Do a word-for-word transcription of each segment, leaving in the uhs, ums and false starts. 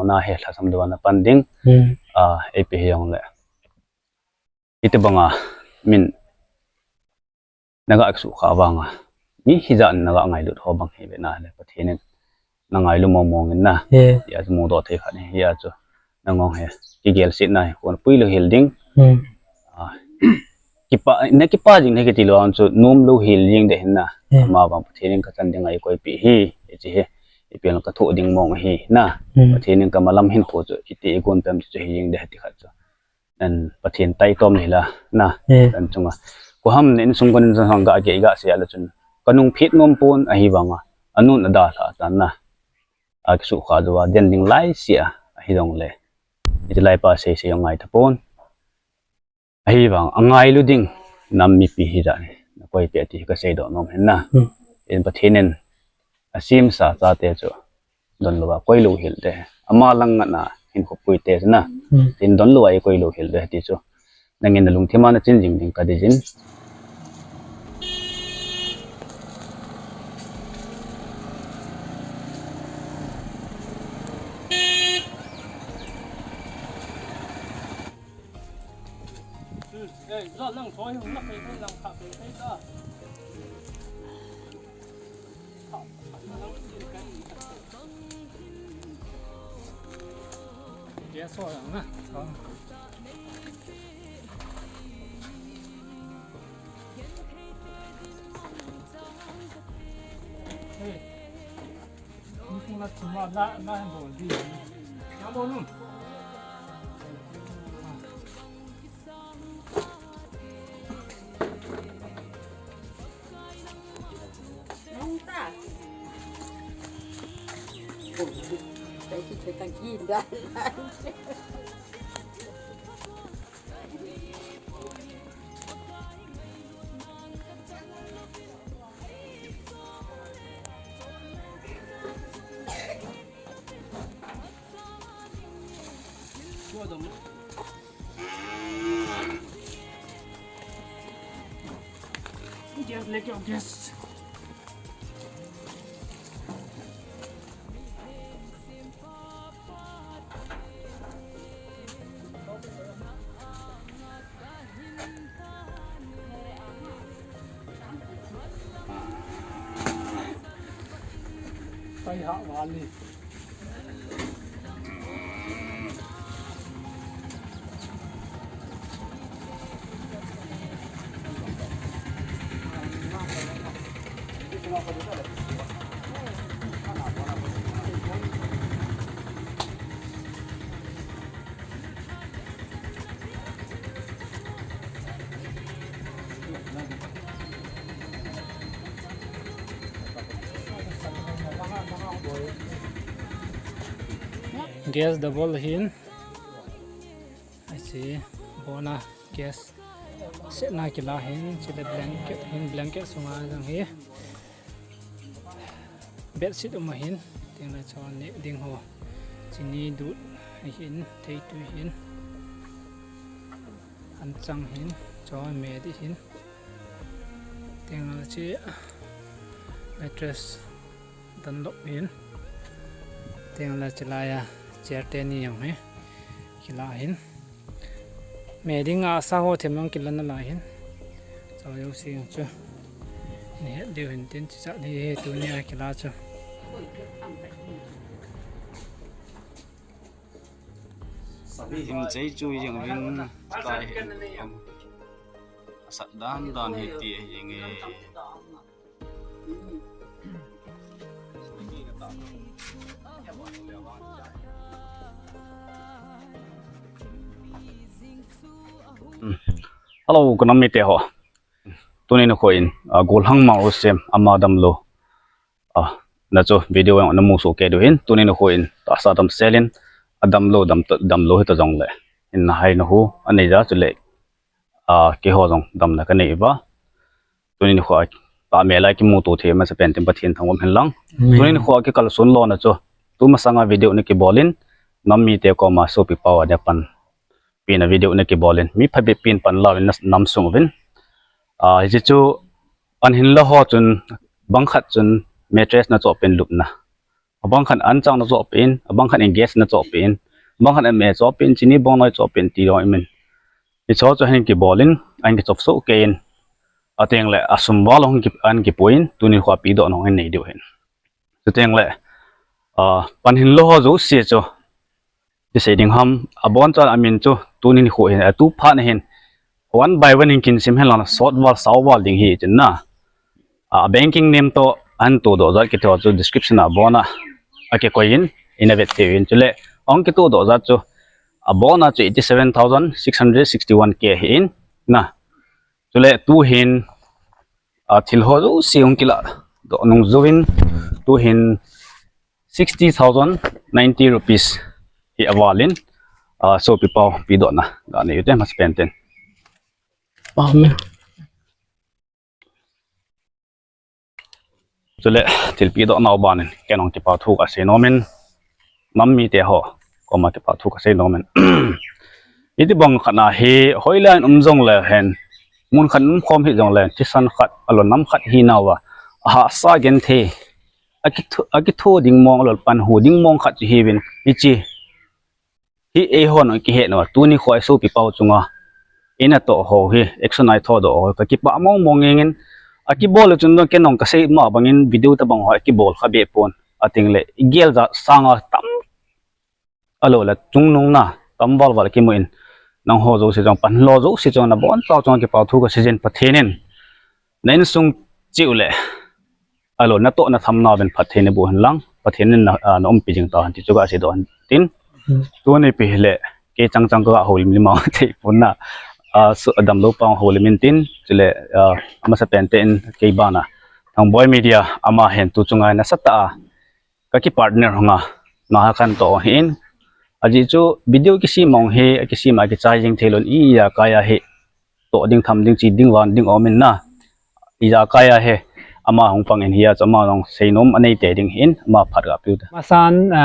Na he lhasam dou a na pan ding. Hmm. A, ipi hijongle. Iti banga min naga sukha vanga. Mi hijat naga ngailut ho bang hi ve na le Pathen in na ngailu mong mong in na. He. Hia chu mudoh thei khat hi, hia chu. Nangong he. Kigel sit na hi. Kon pui lou hel ding. Hmm. A, kipa, na kipa jing na kiti lou ang chu nom lou hel jing de hin na. Hmm. Ama bang Pathen in ka chan ding a eikoi pi hi. Ichi hi. Ipi ang ka thoh ding mong hi na. Hmm. Pathen in ka malam hin po chu. Iti igon pem chu hi jing de ti khat chu. An Pathen taitom ni la na. Hmm. An chunga. Ko ham ne insung kon in sang ga ge ga se ala chun. Ka nung phit nom pon ahi vanga. Anun ada lha tan na. A kisukha jou a den ding lai sia ahi dong le. Iti lai pa sei sei ngai ta pon. Ahi vang, a ngailu ding nam mipi hi ja ni. Na koi pe ti ka sei doh nom hin na. Hmm. In Pathen in a simsa chate chu don lou a koi lou hel de. Ama lang nga na hin khopui te na. Hmm. Tin don lou a koi lou hel de ti chu. Nangin na lungthim a na chin jing ding ka deijin. Gas, let your gas. Gas double hin. Ahi, bona gas. Set na kila hin, chule blanket hin, blanket sunga jong hi. Bedsheet um ahin, teng le chon neh ding ho. Chini dut ahin, theitui hin. Anchang hin, chon medi hin. Teng le che mattress Dunlop hin. Teng le chelai a chair teni jong hi. Kila hin. Me ding a sa ho them jong kila nalai hin. Chao jouse jong chu. Ni het diu hin tin chi cha ni he tuni a kila chu. Him chei chu jong vin kai hin. Asat dan dan hi ti hi nge. Hello, ka nam mite ho. Tuni nikho in, ah, golhang mang ho sem, ama damlou. Ah, na chu video jong na mu soh kei diu hin, tuni nikho in, tahsa damsel in, adamlou, dam, damlou hita jongle. In na hai na hu, anei ja chu le. Ah, keiho jong damna ka nei uva. Tuni nikho a, ta me lai kimuto thei masapen tin Pathen thangvah in lang. Amen. Tuni nikho a kikalson lona chu, tu masanga video na kibol in, nam mite koma sopi pau a dia pan. Pina video na kibol in, mi phabep pin pan lau in na nam sung uvin. Ah, hiche chu, an hin la ho chun, bang khat chun, mattress na cho pen lupna. Abang khat anchang na choh peh in, abang khat in gas na choh peh in, abang khat in me choh peh in, chini bongnoi choh peh in ti jong i min. Hicho chu hin kibol in, ahin kichop soh kei in, ateng le asum val hung ki, ahin kipui in, tuni khoa pedoh na hung hin nei diu hin. Chuteng le, ah, pan hin lou ho jouse chu, ti sei ding ham, abon chan amin chu, tuni nikho hin, atu phat hin, one by one in kin sim hen lang, sot val, sao val ding hi chun na. A, banking name toh ahin todoh jat kiti ho chu description a abon a, akikoi in, ina vet thei uvin. Chule, ahung kitodoh jat chu, abon a chu eighty seven thousand six hundred sixty one K hi in, na. Chule, tu hin, a, thil ho jouse hung kilah doh nung jouvin, tu hin sixty thousand ninety rupees hi aval in, a, sopi pau pedoh na, ga nei u te masapen ten. Amen. Chule, thil pedoh nau ban in, ken hung kipa thu kasei nom in, nam mite ho koma kipa thu kasei nom in. Iti bang khat na hi, hoilai in um jong le hen, mun khat in um khom hi jong le, thisan khat, alou nam khat hi nauva, ahahsa genthei, akitho, akitho ding mong, alou pan hu ding mong khat chu hi uvin, hichi. Hi eihon kihet nau, tuni khoa i sopi pau chunga, ina toh ho hi, action a i thodoh ho, ka kipah mong mong nge ngen, akibol chun dong ken hung kasei ma bang in video tabang ho, akibol kha be pon, ateng le, i gel ja sanga tam, alou le, chungnung na, tam val val kimu in, nangho jouse jong pan lou jouse jong nabon chau chunga kipa thu kasei jin Pathen in, na insung cheh u le, alou, natoh natham nau vin phatthei naboh hen lang, Pathen in na, a, na umpi jing tahen ti chu kasei doh hen tin. Hmm. Tuni pi hile, kei chang chang ka houlim lim a thei pon na, a, su, a damlou pang houlim in tin, chule, a, amasapen te in kei bana. Thangboi Media, ama hin tu chunga nasatah a, ka kipartner hung a, na ha kan toh hin. Ajeh chu video kisem hung hi, kisem a kichai jing thei lou in, ijakai a hi, toh ding tham ding chi ding van ding um in na. Ijakai a hi, ama hung pang in hia chu ama jong seinom anei te ding hin, ama phat ga piu ta. Masan, a,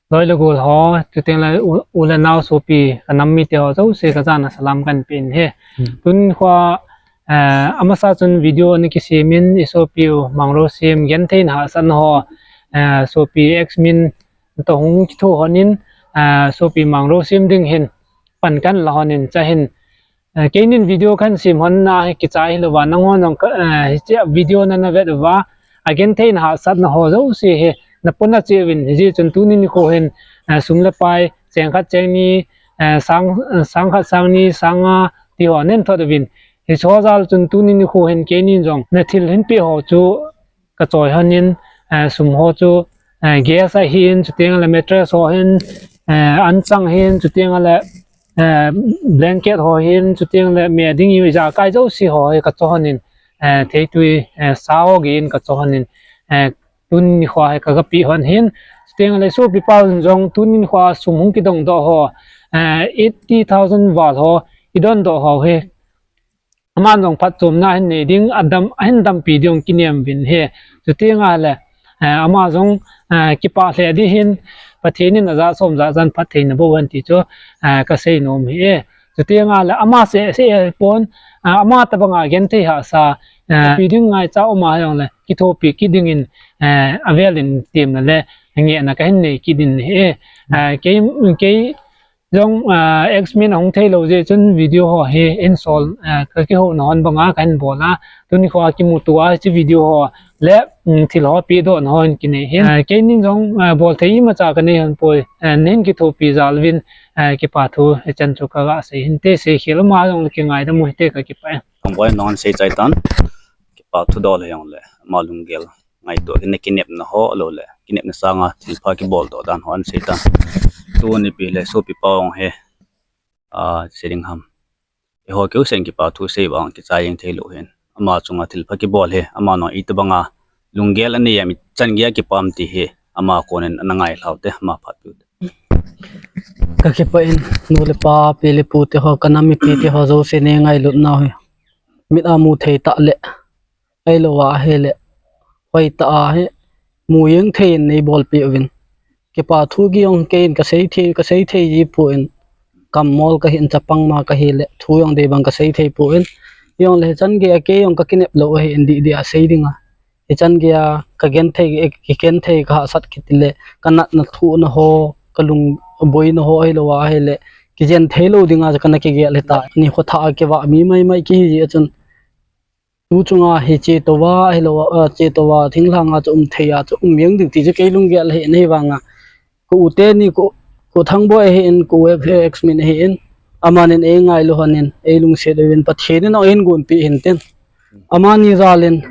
loi le gol ho, chuteng le u, u le nao sopi, ka nam mite ho jouse ka jana salam kahin pe in ahi. Hmm. Tun khoa, eh, amasa chun video ana kisem in, i sopi u Mangrosem genthei in hahsatna ho, eh, sopi X Min toh hung kitho hon in, eh, sopi Mangrosem ding hin pan kahin la hon in, cha hin, eh, keinin video kahin sem hon na hi kichai hilou va, nangho jong ka, eh, hiche video nana vet uva, agenthei in hahsatna ho jouse hi, napona cheh uvin, hijeh chun tuni nikho hin, eh, sum le pai, cheng khat cheng ni, eh, sang, sang khat sang ni, sang nga, ti ho nen thot uvin. Hiche ho jal chun tuni nikho hin keinin jong, na thil hin pe ho chu, ka choi hon in, eh, sum ho chu, eh, gas ahin, chuteng le mattress ho hin, eh, anchang hin, chuteng le, eh, blanket ho hin, chuteng le me ding ijakai jouse ho hi ka cho hon in, eh, theitui, eh, sa ho gei in ka cho hon in, eh, tuni nikho hi ka, ka pe hon hin, chuteng le sopi pau jong tuni nikho sum hung kidong doh ho, eh, eighty thousand val ho, i don doh ho hi, aman jong phatchomna ahin nei ding, adam, ahin dampi ding kinem uvin ahi. Chuteng le, eh, ama jong, eh, kipah lheh ding hin, Pathen in ajat som jat chan phatthei naboh hen ti chu, eh, kasei nom ahi. Chuteng le, ama seh seh pon, eh, ama tabang a genthei hahsa, eh, pi ding ngaicha um a jong le, kithopi kit ding in, eh, avel in temna le, ngehna kahin nei kit in ahi. Eh, kei, kei, jong, ah, X Min ahung thei lou jeh chun video ho hi in sol, ah, ka kihou na hon banga kahin bol a. Tuni khoa kimuto a hiche video ho le, um, thil ho pedoh na hon kinei hin. Ah, keinin jong, ah, bol thei imacha kanei hon poi. Ah, nahin kithopi jal uvin, ah, kipa thu hichan chu ka ga sei hin te, sei khel ma jong le kingaidam u hite, ka kipah e. Thangboi, nahon sei chai tan. Kipa thu dol hijong le, ama lunggel ngaito, kine kinepna ho, alou le, kinepna sanga thilpha kibol doh dan ho ahin sei tan. Tuni pi le, sopi pau hi, a, sei ding ham. Eiho keu sen kipa thu sei vang kichai jeng thei lou hin. Ama chunga thilpha kibol hi, ama nung itobanga lunggel anei em, ichan gei a kipa em ti hi, ama konin ana ngailhau te, ama phat piu te. Ka kipah in, nu le pa, pi le pu te ho, ka nam mipi te ho, jouse nei ngailut nau hi. Mit a mu thei tah le, ahilou a ahile, hoitah a hi, mu jeng thei in nei bolpeh uvin. Kipa thu gei jong kei in ka sei thei, ka sei thei ji poi, kam mol kahin, chapang ma kahi le, thu jong dei bang ka sei thei poi. Jong le chan gei a kei jong ka kinep lou ahin, dih dih a sei ding a. Hichan geiya kagenthei, eh, kigenthei kahahsat kiti le, kanatna thuhna ho, kalungboina ho ahilou ahile, kijen theilou dinga kana kigel hita. Nikho thah a kivah mi maimai kihi jeh a chun, tu chunga hi chetouva ahilou, ah, chetouva thinglhanga chu umthei a chu um jeng ding ti chu kei lunggel ahi, ahivanga ka u teni, ka u, ka u Thangboi ahin, ka u X Min ahin, amanin eingailu lhonin, eilungset uvin, Pathen in eihin gonpeh hintin. Amani jalin,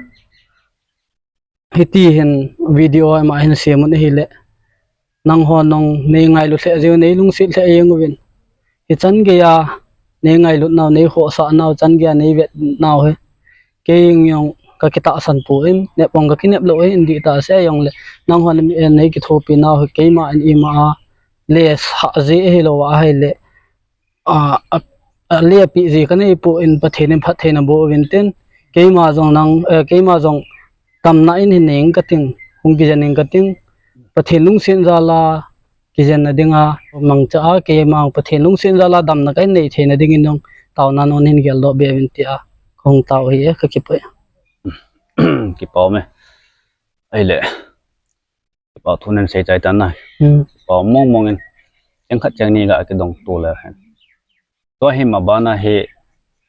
hiti hin video ama hin semun ahile, nanghon nangho neingailu lheh jeng, neilungset lheh jeng uvin. Hichan geiya neingailut nau, neikhohsah nau, chan geiya neivet nau hi kei jong kakitahsan poi, nep jong kakinep lou ahi, dihtah seh jongle, nanghon neikithopi nau hi keima in ima a le sah jeh ahilou ahile, a, a, a, le apeh jeh kanei poi, Pathen in phattheina boh uvin tin, keima jong nang, eh, keima jong damna in hin nei ing kating, hung kijen ing kating, Pathen lungset jal a kijenna dinga, mangcha a, keima Pathen lungset jal a damna kahin nei theina dingin jong, taona non hin geldoh be uvin tia kahung tao ahi e, kakipah e. Kipa um e. Ahile, kipa thu nei seichai tan na. Hmm. Kipa mong mong in, cheng khat cheng ni ga kidong to le hen. Tua hi mabana hi,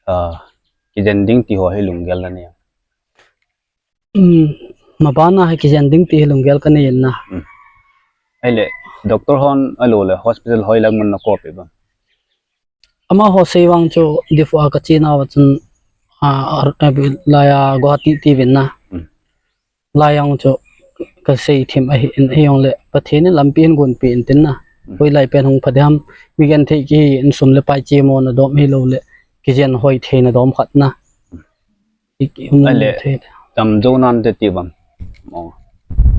ah, kijen ding ti ho hi lunggel nanei a? Hmm, mabana hi kijen ding ti hi lunggel kanei in na. Hmm. Ahile, doctor hon ahilou le hospital hoilang mun nakopi bang? Amaho sei vang chu Diphu a kache nauva chun, ah, ar-, eh, laiya Guwahati tiuvin na. Hmm. Lai jong chu kasei thim ahin, ahijongle Pathen in lampi hin gonpeh intin na. Hmm. Hoilai pen hung pha ding ham, mi genthei kihi in, sum le pai chemona dom hilou le, kijen hoi theina dom khat na. Ahile, damjou nante ti bang? Mo.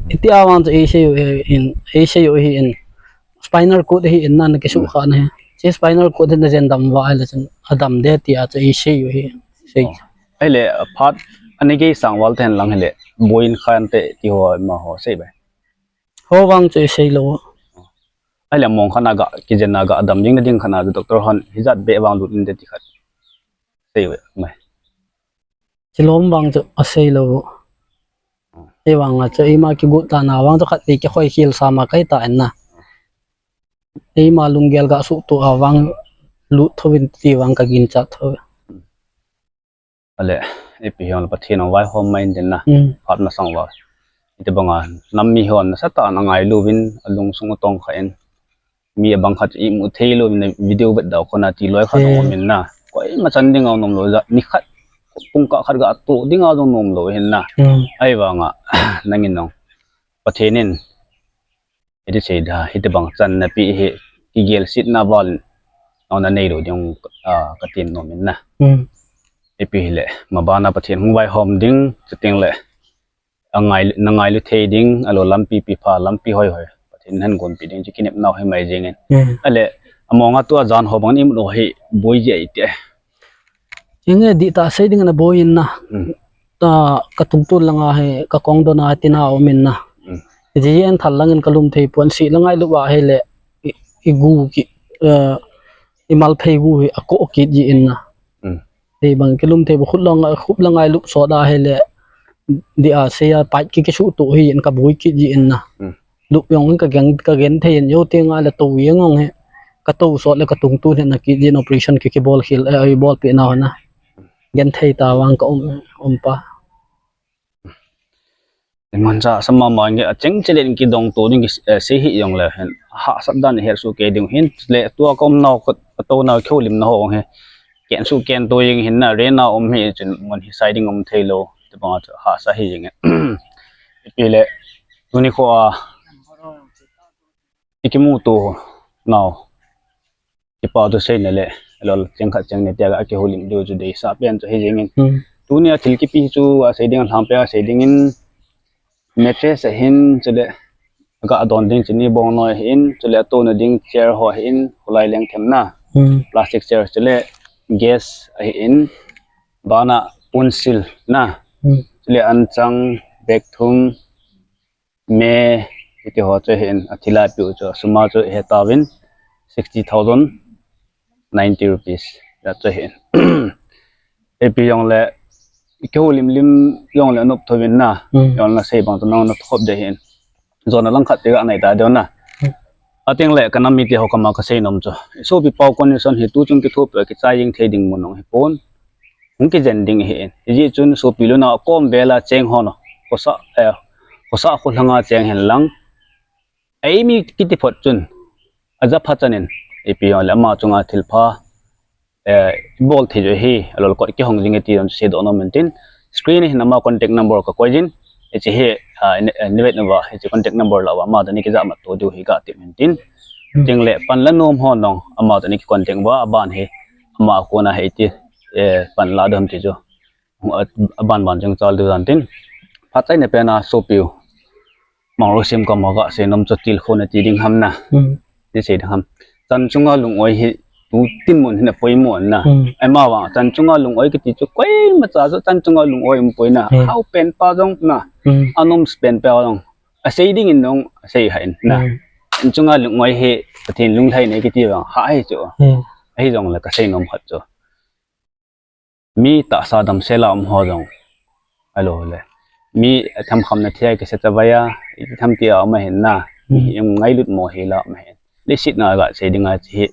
Itia vang chu eisei u ahin, eisei u ahin, spinal cord ahin na, nakisuhkhah na hi. Hiche spinal cord hi najen dam uva ahile chun adam ding tia chu eisei u ahi. Sei. Ahile, phat ani gei sang val ten lang hile, boi in khan te ti ho, amaho sei bai? Ho vang chu eisei lou. Ahile, mong khat na ga, kijen na ga dam ding na ding khat na doctor hon hijat beh vang lut inte ti khat sei bai? Chilom vang chu asei lou. Ahivanga chu eima kigot tana vang chu khat vei kikhoi khel sa ma kahi tan na. Eima lunggel ga suhtoh a vang lut thouvin ti vang kaginchat thou. Ahile, ipi hijongle Pathen in vaihom mai intin na. Hmm. Phat masang uva, hitobanga nam mi hon nasatah in angailu uvin, alungsung atongkha in, mi abang khat imu thei louvin video vet dau khona tiloi khat jong um in na. Koima chan ding a nom lou, ja, nikhat, pungkah khat ga toh ding a jong nom lou ahin na. Hmm. Ahivanga, nangin jong, Pathen in, hiti sei da, hitobang chan napeh hi, kigelsetna val in, nang nanei lou ding, ah, katin nom in na. Hmm. Ipi hile, mabana Pathen hung vaihom ding, chuteng le, angai, nangailu thei ding, ahilou lampi pipha, lampi hoihoi Pathen in ahin gonpeh ding chu kinepnau hi mai jengin. Hmm. Ahile, amonga tua jan ho bang in imu lou hi boi ji ahi ti. Inge dihtah sei ding in aboi in na. Hmm. Ta katungtun langa hi, kakong dona hi tina um in na. Hmm. Ji en thal langin kalum thei pon, sih le ngailup a hile, i, igu ki, eh, imalphei gu hi akoh kit ji in na. Hmm. Hibang kilum thei bou, khup le ngai, khup le ngailup sot a hile, dia sei a pipe ki, kisuhtoh hi in kaboi kit ji in na. Hmm. Lup jong in kagen, kagenthei in, jou teng a le tou jeng jong hi, katou sot le katungtun hi na kit ji in, operation ki, kibol khel, eh, ibolpeh nau hi na. Genthei ta vang ka um, um pa. Imancha sa mama nge, acheng chelen kidong to ding, eh, sei hih jongle hin, hahsat dan ihet soh kei ding hin, le tua ka umnau, ka, katou nau, kihoulimna ho hi ken soh ken to jeng hin na, rent a um hi chun mun hi sai ding um thei lou, ti banga chu hahsa hi jeng e. Ipi le, tuni kho a, ikimuto nau, kipa thu seina le, ahilou le cheng khat cheng ni tia ga kihoulim diu chu deisah pen chu hi jeng in. Hmm. Tunia thil kipe chu asei ding, alhangpi a sei ding in, mattress ahin, chule ga don ding chini bongnoi ahin, chule atouna ding chair ho ahin, kholai leng themna. Hmm. Plastic chair, chule gas ahin, bana ponsil na. Hmm. Chule anchang, bag thum, me, hiti ho chu ahin, athil a peh u chu, asum a chu ihe tauvin, sixty thousand ninety rupees. Hijat chu ahin. Ipi jongle, Kihoulim lim jong le anop tho vin na. Hmm. Jong na sei bang tu nang na thop de hin. Jona lang khat te ga nai ta de na. Hmm. Ateng le ka nam mite ho kama ka sei nom chu. Sopi pau condition hi tu chung kithopi kichai jing thei ding mun ong hi pon. Hung kijen ding hi in. Hiji chun sopi luna kom vela cheng ho no. Khosa, eh, khosa kho lhanga cheng hen lang. Eimi kiti phot chun. Aja pha chanin. Ipi jong le ama chunga thil pha. Eh, bol thei jo hi. Alol kot kihong jing e ti jong sei doh nom in tin. Screen hin ama contact number ka koi jin. Hichi hi, ah, ni, eh, ni vet na va. Hichi contact number la va. Ama tani kija mat to diu hi ka ti min tin. Hmm. Ting le pan la nom ho nong. Ama tani ki contact va. Aban hi. Ama kona hi ti. Eh, pan la dom ti jo. A, aban ban jong chal diu jan tin. Phat chai na pena sopiu. Mangro sim kama ka sei nom chu til khona ti ding ham na. Hmm. Ni sei ding ham. Chan chunga lung-oi hi tu tin mun hi na poimo na. Hmm. Ai ma wa chan chunga lung-oi kiti chu koima cha chu chan chunga lung-oi um poi na. Hmm. Hau pen pa jong na. Hmm. Anom pen pa jong. Asei ding in nong asei ha in na. Hmm. Chan chunga lung-oi hi Pathen lunglhai nei kiti vang ha hi chu. Hmm. Ahi jong le ka sei nom khat chu. Mi tahsa damsel a um ho jong. Alo le. Mi tham kham na thia kisa chavai a, i tham tia um ahin na. Hmm. Em ngailut mo hi la um ahin. Leiset na ga sei ding a chi hi.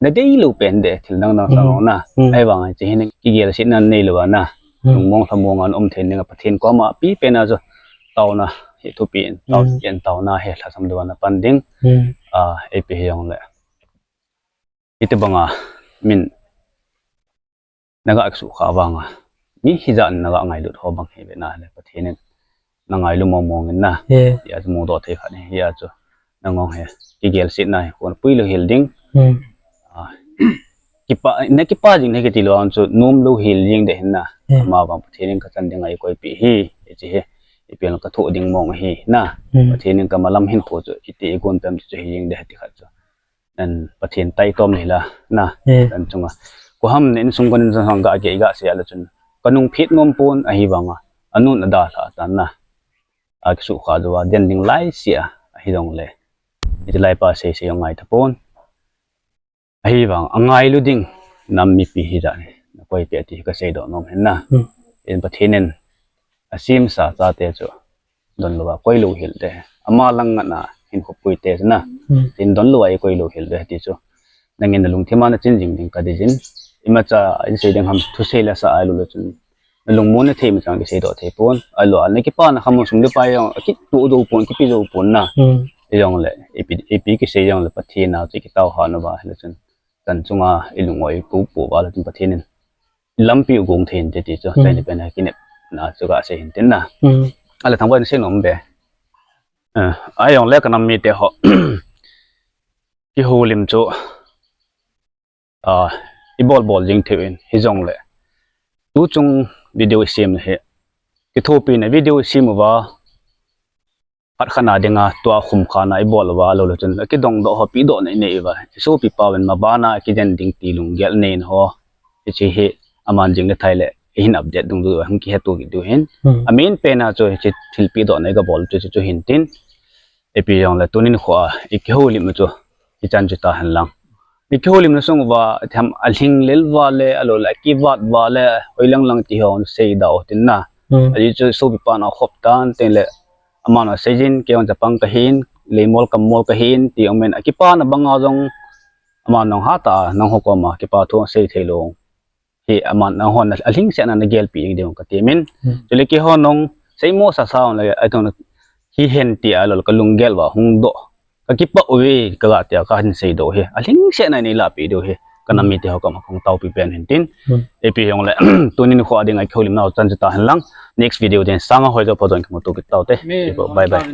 Na dei lo pen de, thil dang dang sa Hmm. lo na. Hmm. Ai vang a chi hi na, kigel sit na nei lo na. Hmm. Lungmong lhamong an um thei ning a Pathen koma pi pen a chu. Tauna, hi thupi in, tau Hmm. pi in tauna, hi lhasam do na pan ding. Hmm. A, ipi hi jong le. Iti banga, min, na ga kisuh kha vang a. Mi hijat na ga ngailut ho bang hi ve na le Pathen in. Na ngailu mong mong in na. He. Hia chu mudoh thei khat hi, hia chu. Na ngong he. Kigel sit na hi, kon pui lo hil ding. Hmm. A, kipa, na kipa jing na kiti lo ang chu, nom lo hil jing de hin na. He. Ama vang Pathen in ka chan ding a i koipi hi, i chi hi. I pian ka thoh ding mong hi na. Hmm. Pathen in ka malam hin kho chu, iti i gon pem chu hi jing de ti khat chu. An Pathen tai tom ni la, na, Hmm. an chunga. Ko ham ne insung kon in sang ga ge ga sia la chun. Ka nung phit nom pon ahi vang a. Anun ada hla ta na. A kisuh kha jo a, den ding lai sia, ahi jong le. Iti lai pa sei sei jong ngai ta pon. Ahi vang, a ngailu ding, nam mipi hi ja ni. Na koipi ati ka sei doh nom hin na. Hmm. In Pathen in, a sim sa cha te chu. Don lo a koi lo hil de. Ama lang nga na hin khopui te na. Hmm. Tin don lo a i koi lo hil de ti chu. Nangin na lungthim a na chin jing ding ka dei jin. Ima cha in sei ding ham thu sei la sa ai lo lo chun. Na lungmon na thei ma chang ki sei doh thei pon. Ai lo a na kipa na kham sum de pai jong ki tu do pon ki pi do pon na. Hmm. I jong le ipi ipi ki sei jong le Pathen na chu ki tau ha na va le chun. Chan chunga i lung-oi pu pu va le chun Pathen in. Lampi u gong thei in te ti chu, Hmm. chai ni pen ha kinep na chu ka sei hin tin na. Hmm. Ale thang bai sei nom be. Eh, a jong le ka nam mite ho. Kihoulim chu. A, i bol bol jing thei in, hi jong le. Tu chung video i sim hi. Kithopi na video i sim uva. Khat khat na dinga tua khum kha na i bol uva lo lo chun. Kidong doh ho pi doh nei nei uva. I sopi pau in ma bana kijen ding ti lunggel nei ho. Hichi hi aman jing le thai le. I hin update dung du hin kihe tu ki du hin. Hmm. A main pen a chu hichi thil pi doh nei ka bol chu chu hin tin. Ipi jong le tunin kho a i kihoulim chu. I chan chu ta hen lang. I kihoulim na sung uva, tham a lhinglel va le, a lo le, a kivat va le, hoi lang lang ti hong sei dau tin na. Hmm. A ji chu sopi pan a khop tan, tin le, aman a sei jin, kei hong chapang ka hin, leimol kammol ka hin, ti hong men, a kipa na bang a jong, aman nong ha ta, nong ho koma, kipa thu sei thei lo. Hi aman nang hon a lhingsetna na gelpi ding ding ka ti min. Hmm. Chule keiho nong seimo sa sa le, ai tong hi hen ti a lol ka lunggel va hung doh. Ka kipa uve ka ga tia ka hin sei doh hi. A lhingsetna nei lapi diu hi. Ka nam mite ho koma kong taupi pen hin tin. Hmm. Ipi jong le, tunin kho a ding a kihoulim nau chan chu ta hen lang. Next video din sanga hoi jo pho don kimu tu kit tau te. Bye bye.